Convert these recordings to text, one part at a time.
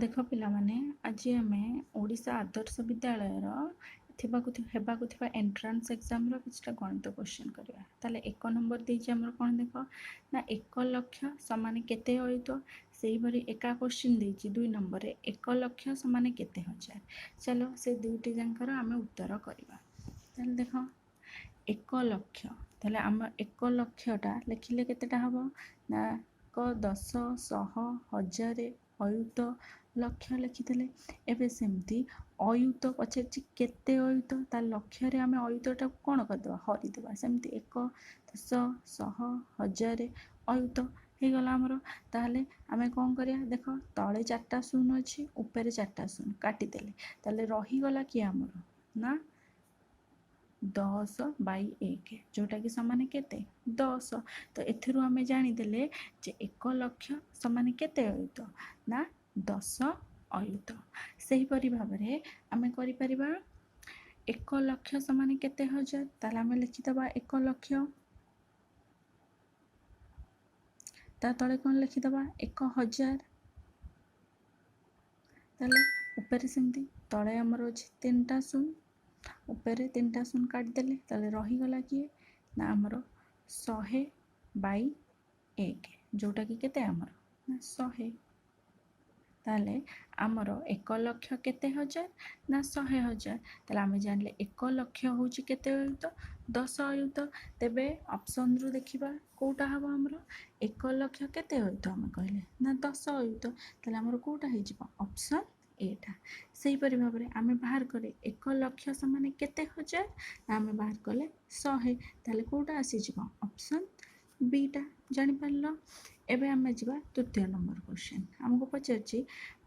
ଦେଖ ପିଲାମାନେ, ଆଜି ଆମେ ଓଡ଼ିଶା ଆଦର୍ଶ ବିଦ୍ୟାଳୟର ଥିବାକୁ ହେବାକୁ ଥିବା ଏଣ୍ଟ୍ରାନ୍ସ ଏକ୍ଜାମ୍ର କିଛିଟା ଗଣିତ କ୍ୱେଶ୍ଚନ୍ କରିବା। ତାହେଲେ 1 ନମ୍ବର ଦେଇଛି ଆମର କ'ଣ ଦେଖ ନା, 1 ଲକ୍ଷ ସମାନ କେତେ ଅୟୁତ। ସେହିପରି ଏକା କ୍ୱେଶ୍ଚିନ୍ ଦେଇଛି 2 ନମ୍ବରରେ, 1 ଲକ୍ଷ ସମାନ କେତେ ହଜାର। ଚାଲ ସେ ଦୁଇଟି ଯାଙ୍କର ଆମେ ଉତ୍ତର କରିବା। ତାହେଲେ ଦେଖ, 1 ଲକ୍ଷ, ତାହେଲେ ଆମ 1 ଲକ୍ଷଟା ଲେଖିଲେ କେତେଟା ହେବ ନା, 1, 10, 100, ହଜାରେ, ଅୟୁତ, ଲକ୍ଷ ଲେଖିଥିଲେ। ଏବେ ସେମିତି ଅୟୁତ ପଚାରିଛି କେତେ ଅୟୁତ, ତା ଲକ୍ଷରେ ଆମେ ଅୟୁତଟାକୁ କ'ଣ କରିଦେବା, ହରିଦେବା। ସେମିତି 1, 10, 100, ହଜାରେ, ଅୟୁତ ହେଇଗଲା ଆମର। ତାହେଲେ ଆମେ କ'ଣ କରିବା ଦେଖ, ତଳେ 4ଟା ଶୂନ ଅଛି, ଉପରେ 4ଟା ଶୂନ କାଟିଦେଲେ, ତାହେଲେ ରହିଗଲା କିଏ ଆମର ନା 10/1, ଯେଉଁଟାକି ସମାନ କେତେ, 10। ତ ଏଥିରୁ ଆମେ ଜାଣିଦେଲେ ଯେ 1 ଲକ୍ଷ ସମାନ କେତେ ଅୟୁତ ନା 10 ଅୟୁତ। ସେହିପରି ଭାବରେ ଆମେ କରିପାରିବା 1 ଲକ୍ଷ ସମାନ କେତେ ହଜାର। ତାହେଲେ ଆମେ ଲେଖିଦେବା 1 ଲକ୍ଷ, ତା ତଳେ କ'ଣ ଲେଖିଦେବା, 1000। ତାହେଲେ ଉପରେ ସେମିତି ତଳେ ଆମର ଅଛି 3ଟା ଶୂନ, ଉପରେ 3ଟା ଶୂନ କାଟିଦେଲେ, ତାହେଲେ ରହିଗଲା କିଏ ନା ଆମର 100/1, ଯେଉଁଟାକି କେତେ ଆମର ନା 100। ତାହେଲେ ଆମର 1 ଲକ୍ଷ କେତେ ହଜାର ନା 100 ହଜାର। ତାହେଲେ ଆମେ ଜାଣିଲେ 1 ଲକ୍ଷ ହେଉଛି କେତେ ଅୟୁତ, 10 ଅୟୁତ। ତେବେ ଅପସନ୍ରୁ ଦେଖିବା କେଉଁଟା ହେବ ଆମର, 1 ଲକ୍ଷ କେତେ ଅୟୁତ ଆମେ କହିଲେ ନା 10 ଅୟୁତ। ତାହେଲେ ଆମର କେଉଁଟା ହେଇଯିବ, ଅପସନ୍ ଏଟା। ସେହିପରି ଭାବରେ ଆମେ ବାହାର କଲେ 1 ଲକ୍ଷ ସମାନ କେତେ ହଜାର ନା ଆମେ ବାହାର କଲେ 100। ତାହେଲେ କେଉଁଟା ଆସିଯିବ, ଅପସନ୍ ବିଟା। ଜାଣିପାରିଲ? ଏବେ ଆମେ ଯିବା ତୃତୀୟ ନମ୍ବର କ୍ୱେଶ୍ଚନ୍। ଆମକୁ ପଚାରିଛି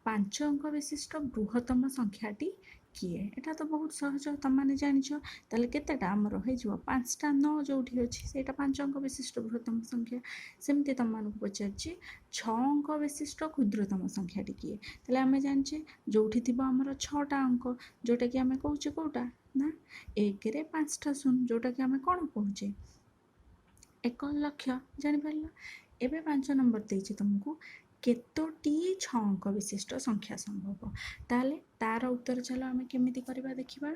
5 ଅଙ୍କ ବିଶିଷ୍ଟ ବୃହତ୍ତମ ସଂଖ୍ୟାଟି କିଏ। ଏଇଟା ତ ବହୁତ ସହଜ, ତମମାନେ ଜାଣିଛ। ତାହେଲେ କେତେଟା ଆମର ହେଇଯିବ, 5ଟା 9 ଯେଉଁଠି ଅଛି ସେଇଟା 5 ଅଙ୍କ ବିଶିଷ୍ଟ ବୃହତ୍ତମ ସଂଖ୍ୟା। ସେମିତି ତମମାନଙ୍କୁ ପଚାରିଛି 6 ଅଙ୍କ ବିଶିଷ୍ଟ କ୍ଷୁଦ୍ରତମ ସଂଖ୍ୟାଟି କିଏ। ତାହେଲେ ଆମେ ଜାଣିଛେ ଯେଉଁଠି ଥିବ ଆମର 6ଟା ଅଙ୍କ, ଯେଉଁଟାକି ଆମେ କହୁଛେ କେଉଁଟା ନା 1ରେ 5ଟା 0, ଯେଉଁଟାକି ଆମେ କ'ଣ କହୁଛେ 1 ଲକ୍ଷ। ଜାଣିପାରିଲ? ଏବେ 5 ନମ୍ବର ଦେଇଛି ତୁମକୁ କେତୋଟି 6 ଅଙ୍କ ବିଶିଷ୍ଟ ସଂଖ୍ୟା ସମ୍ଭବ। ତାହେଲେ ତାର ଉତ୍ତର ଚାଲ ଆମେ କେମିତି କରିବା ଦେଖିବା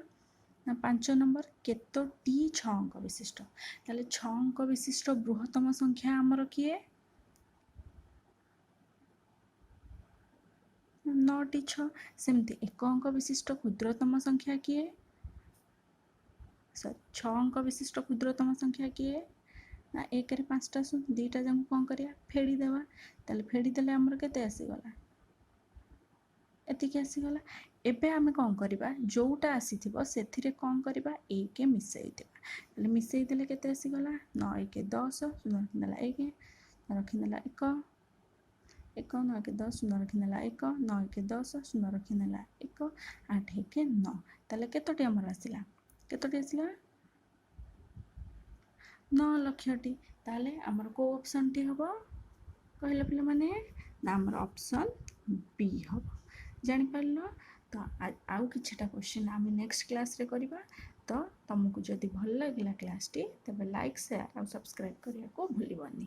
ନା, 5 ନମ୍ବର କେତୋଟି 6 ଅଙ୍କ ବିଶିଷ୍ଟ। ତାହେଲେ 6 ଅଙ୍କ ବିଶିଷ୍ଟ ବୃହତ୍ତମ ସଂଖ୍ୟା ଆମର କିଏ, 9ଟି 6। ସେମିତି 1 ଅଙ୍କ ବିଶିଷ୍ଟ କ୍ଷୁଦ୍ରତମ ସଂଖ୍ୟା କିଏ, ସରି 6 ଅଙ୍କ ବିଶିଷ୍ଟ କ୍ଷୁଦ୍ରତମ ସଂଖ୍ୟା କିଏ ନା 1ରେ 5ଟା 0, 2ଟା ଯାକୁ କ'ଣ କରିବା ଫେଡ଼ିଦେବା। ତାହେଲେ ଫେଡ଼ିଦେଲେ ଆମର କେତେ ଆସିଗଲା, ଏତିକି ଆସିଗଲା। ଏବେ ଆମେ କ'ଣ କରିବା, ଯେଉଁଟା ଆସିଥିବ ସେଥିରେ କ'ଣ କରିବା, 1 ମିଶାଇ ଦେବା। ତାହେଲେ ମିଶାଇ ଦେଲେ କେତେ ଆସିଗଲା, 9 1 10, 0 ରଖିଦେଲା 1, ରଖିଦେଲା 1, 1 9 1 10, 0 ରଖିଦେଲା 1, 9 1 10, 0 ରଖିଦେଲା 1, 8 1 9। ତାହେଲେ କେତୋଟି ଆମର ଆସିଲା, କେତୋଟି ଆସିଲା, 9 ଲକ୍ଷଟି। ତାହେଲେ ଆମର କେଉଁ ଅପସନ୍ଟି ହେବ କହିଲ ପିଲାମାନେ ନା ଆମର ଅପସନ୍ ବି ହେବ। ଜାଣିପାରିଲ? ତ ଆଉ କିଛିଟା କ୍ୱେଶ୍ଚିନ୍ ଆମେ ନେକ୍ସଟ କ୍ଲାସ୍ରେ କରିବା। ତ ତୁମକୁ ଯଦି ଭଲ ଲାଗିଲା କ୍ଲାସ୍ଟି ତେବେ ଲାଇକ୍, ସେୟାର ଆଉ ସବସ୍କ୍ରାଇବ୍ କରିବାକୁ ଭୁଲିବନି।